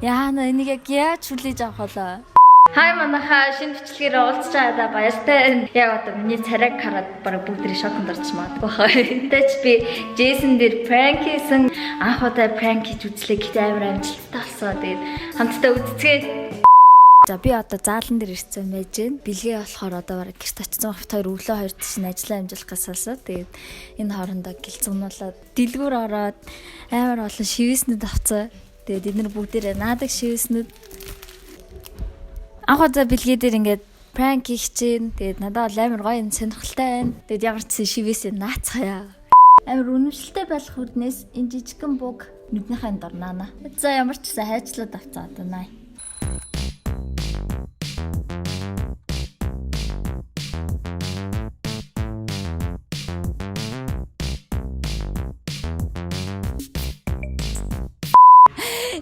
Яана энийг яг яаж хүлээж авах вэ? Хай манайхаа, шинэ бичлэгээр уулзч байгаадаа баяртай байна. Яг одоо миний царайг хараад бараг бүгд шоконд орчих магадгүй хаа. Тэч би Джейсон дээр prank хийсэн. Анх удаа prank хийж үзлээ. Гэтэ амар амжилттай болсон. Тэгээд хамтдаа үзцгээе. За, би одоо заалан дээр ирсэн байж гэн. Бэлгээ болохоор одоо бараг гэрт очсон хавт хоёр өглөө хоёр чинь ажиллаа амжуулах гэж салсаа. Тэгээд энэ хоорондоо гэлцгнуулаад дэлгүүр ороод амар олон шивээснүүд авцаа. Тэгээд эднэр бүгдээрээ наадаг шивээснүүд. Анх удаа бэлгээ дээр ингээд prank хийх чинь. Тэгээд надад бол амар гоё юм, сонирхолтой байна. Тэгээд ямар ч сэн шивээсээ наацгаая. Амар үнэмшилтэй байх үрнээс энэ жижигхэн буг нүднийхээ дорнаана. За, ямар ч сэн хайчлаад авцаа одоо наа.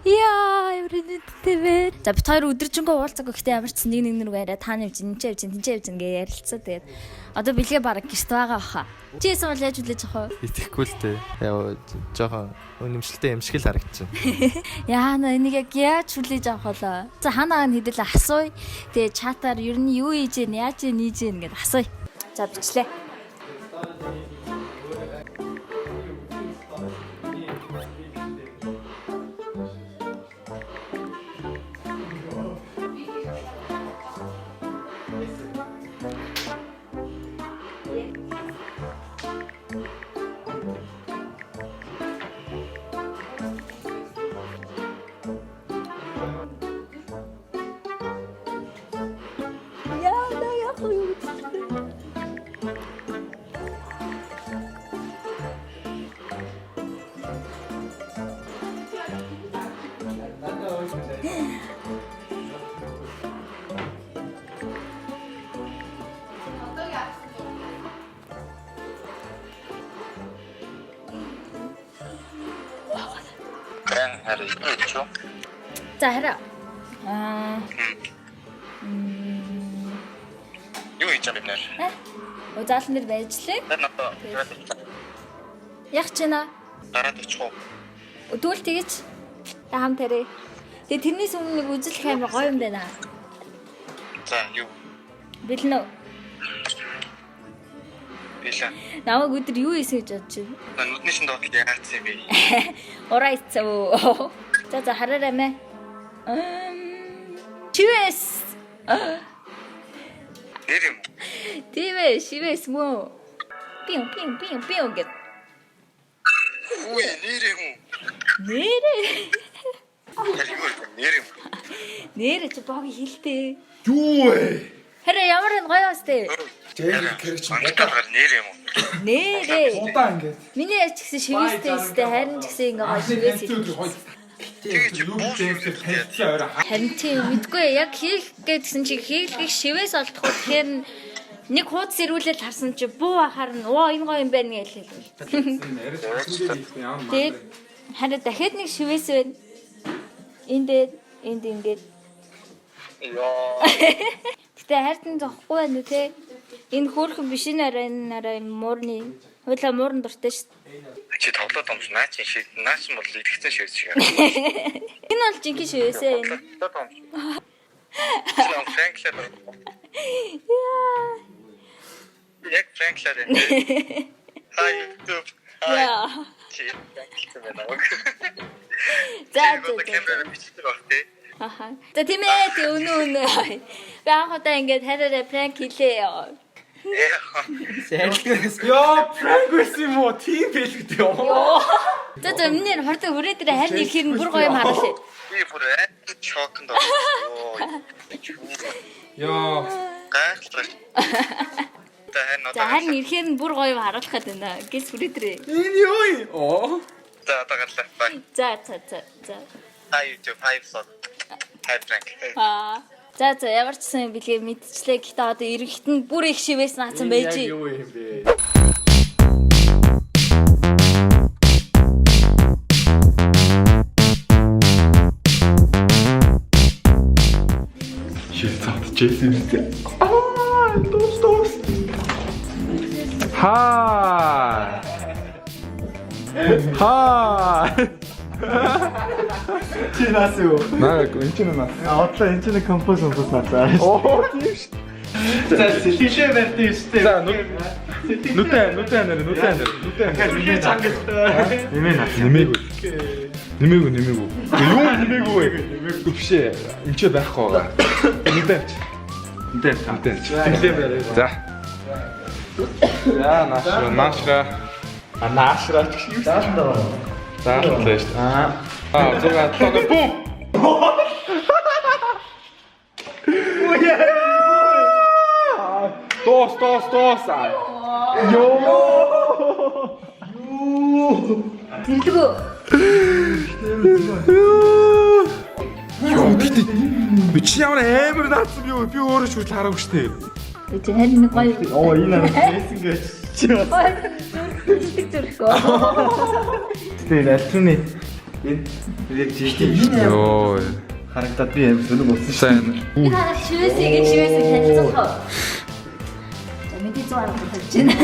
Яа, ямар үнэтэй вэ? За, бит хоёр өдөржингөө уулзаагүй, гэхдээ ямар ч нэг нэг нэг яриа тааны явж, энэ ч явж, тэнцээ явж ингээ ярилцаа. Тэгээд одоо бэлгээ бараг гэрт байгаа хаа. Чи яасан бол яаж хүлээж авах вэ? Итгэхгүй л дээ. Яа, жоохон үнэмшилтэй юм шиг л харагдчихэв. Яана энийг яг яаж хүлээж авах вэ? За, ханаа нь хэдэл асууя. Тэгээ чатаар ер нь юу хийж гэн, яаж гэн, ийж гэн гэдээ асууя. За, бичлээ. Яана яах вэ гэж. Брэн харин юу гэж юу? За, хараа. Аа, Юу хийж байгаа юм нэр? Оо, заалан дээр байж лээ. Тэр надад гараад очих. Яг ч наа. Гараад очих уу? Тэгвэл тэгэж та хам тарэ. Тэгээ тэрнээс өмнө нэг үзлэх амар гоё юм байна. За, юу? Бэлэн үү? Билээ. Намайг өдөр юу хийсэн гэж бодож байна? Нүдний шин доотлол яагаад юм бэ? Ураа ицсэн үү? За за, хараарай мэ. Чивэс. Нэр юм уу? Тийм ээ, шивэс мөө. Пиу пиу пиу пиу гэт. Үгүй, нэр юм уу? Нэрээ. Харин юу юм? Нэр юм уу? Нэрээ чи баг хилтэй. Юу вэ? Хараа, ямар энэ гоё бас тэ. Джейми тэр чинь Ангитаар нэр юм уу? Нэрээ. Удаа ингээд. Миний яж ч гэсэн шивэстэй өстэй, харин ч гэсэн ингээ гоё шивэс хилтэй. Тэгээ чи Лүг буу Джеймсээр танилцсан орой. Харин тийм, мэдгүй яг хийх гэдгсэн чи хийлгэх шивээс олдохгүй, тэгэхээр нэг хуудас ирүүлэл харсан чи буу ахаар нь оо энэ гоё юм байна гэж хэлээ. Тэгээд харин дахиад нэг шивээс байна. Энд дээр энд ингээд. Яа. Гэтэ хайртан зохгүй байна уу те? Энэ хөөрхөн биш, энэ арай, энэ арай муурны. Хойлоо муурн дуртай шүү дээ. Чи тоглоод юм шиг наа чи шиг наа чи бол итгэцэн шиг шиг. Энэ бол жинхэнэ шивээсээ энэ. Тоглоод юм шиг. Чи нам Франклэр. Яа. Яг Франклэр энэ. Хай YouTube. Хай. Яа. Чи Франклэр байна уу? За за. За. Камераар бичдэг баг тий. Аха. За, тийм ээ, тий, өнөө өнөө. Би анх удаа ингээд хараарай prank хийлээ. Яа, prank байсан юм уу? Тийм байлгүй дээ. Йоо. За за, миний хурдан хүрээ дээр харин ирэхээр нь бүр гоё юм харуулъя. Би бүр амар шоконд орсон. Яа. Гайхалтай. За, харин За, одоо харин ирэхээр нь бүр гоё юм харуулах гээд байна. Гэс хүрээ дээр. Энэ юу юм? Оо. За, одоо гарлаа. Bye. За за за за. Hi YouTube, hi vlog. Hi prank. Аа. За за, ямар ч сан бэлгээ мэдчлээ. Гэтэ одоо ирэхэд нь бүр их шивээс наацсан байж. Яг юу юм бэ? Шээ, Джейсон үстэй. Аа, дус дус. Хай. Хай. Чи наас юу? Наа энэ чинь наас. А одлоо энэ чинь композ композ наацаа. Оо тийм шүү. За сэлишээ барьд юм шүү дээ. За нүдэн нүдэн нэр нүдэн нэр нүдэн. Нэмээ чангал. Нэмээ наас. Нэмээгүй. Нэмээгүй нэмээгүй. Юу нэмээгүй вэ? Биш ээ. Энд ч байхгүй байгаа. Нүдэн авч. Нүдэн. Нүдэн авч. Нэмээ барай. За. За наашра наашра. А наашра ч юм. Зааланд байгаа. Зааланд л шүү. Аа. 6 7 бум. Дос дос дос. Йоо. Зэрлэгөө. Йоо тэгтээ би чи ямар амар наацсан юу? Би өөрөө ч хүртэл хараагүй штэ. Би чи харин нэг гоё. Оо энэ аа Джейсон гэж. Чи бас. Зүрх зүрхөө. Гэтэ энэ альтернат энэ яг жижиг Йоо. харагдаад би амар сонир болсон шүү. Сайн. Би хараа шивээсийг шивээсийг танилцуулах уу? За мэдээ 100 арга тавьж байна.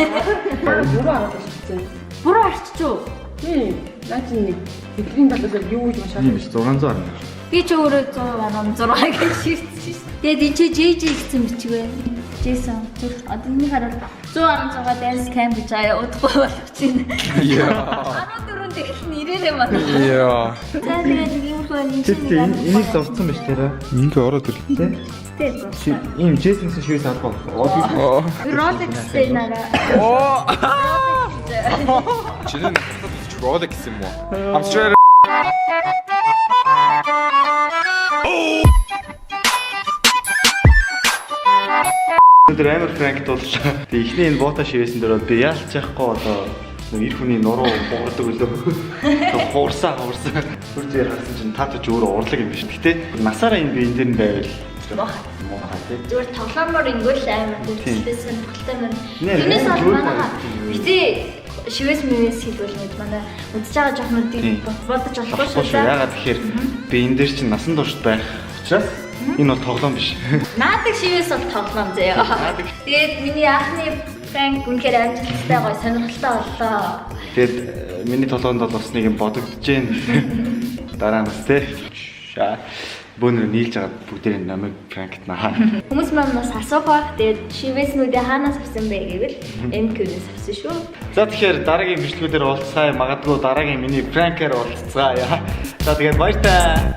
Буруу арга тавьчихсан. Буруу арчиж уу? Тийм. Наа чи нэг тэдний талаас юу гэж маш Тийм биш 600 арга. Би ч өөрөө 100.6 гэж шивсэн шүү. Тэгээд энэ чи JJ гэсэн бичиг байна. Джейсон зүрх одоо энэ хараад 100.6 dance camp гэж аяа удахгүй болох чинь. Яа. 14-нд эхэлнэ ирээрээ манай. Яа. За тэгээд нэг иймэрхүү энэ чинь Тэгтээ энэ энийг зурцсан биш тэр. Ингээ ороод ирэл. Тэ? Тэ Чи ийм Джейсонсэн шивээс авах бол. Оо. Rolex-тэй нараа. Оо. Rolex. Чиний надад Rolex юм уу? I'm straight. Өнөөдөр амар prank дууллаа. Тэгээ эхний энэ бота шивээсэн дээр бол би яалч яахгүй одоо нэг эр хүний нуруу буурдаг үлээ. Тэг хуурсаа хуурсаа. Хурц яар харсан чинь таа ч өөрөө урлаг юм биш. Гэтэ насаараа энэ би энэ дээр нь байвал Муухай. муухай тий. Зүгээр тоглоомор ингүүл амар хөвчлээ сонирхолтой байна. Нэ, Тэрнээс бол зүгээр манайха тийм. битээ шивээс мэвээс хэлбэл нэг манай үзэж байгаа жоохнуудыг Тийм. бодож болохгүй Болохгүй шүү шүү. дээ. Яагаад тэгэхээр би энэ дээр чинь насан туршид байх учраас энэ бол тоглоом биш. Наадаг шивээс бол тоглоом заяа. Тэгээд миний анхны prank үнэхээр амжилттай гоё сонирхолтой боллоо. Тэгээд миний толгоонд бол бас нэг юм бодогдож байна. Дараа нь бас тий. Бөөнөр нийлж агаад бүгдээрээ намайг prank тнаа. Хүмүүс маань бас асуух байх. Тэгээд шивээснүүдээ хаанаас авсан бэ гэвэл MQ-нээс авсан шүү. За тэгэхээр дараагийн бичлэгүүдээр уулзцаая. Магадгүй дараагийн миний prank-аар уулзцаая. За тэгээд баяртай.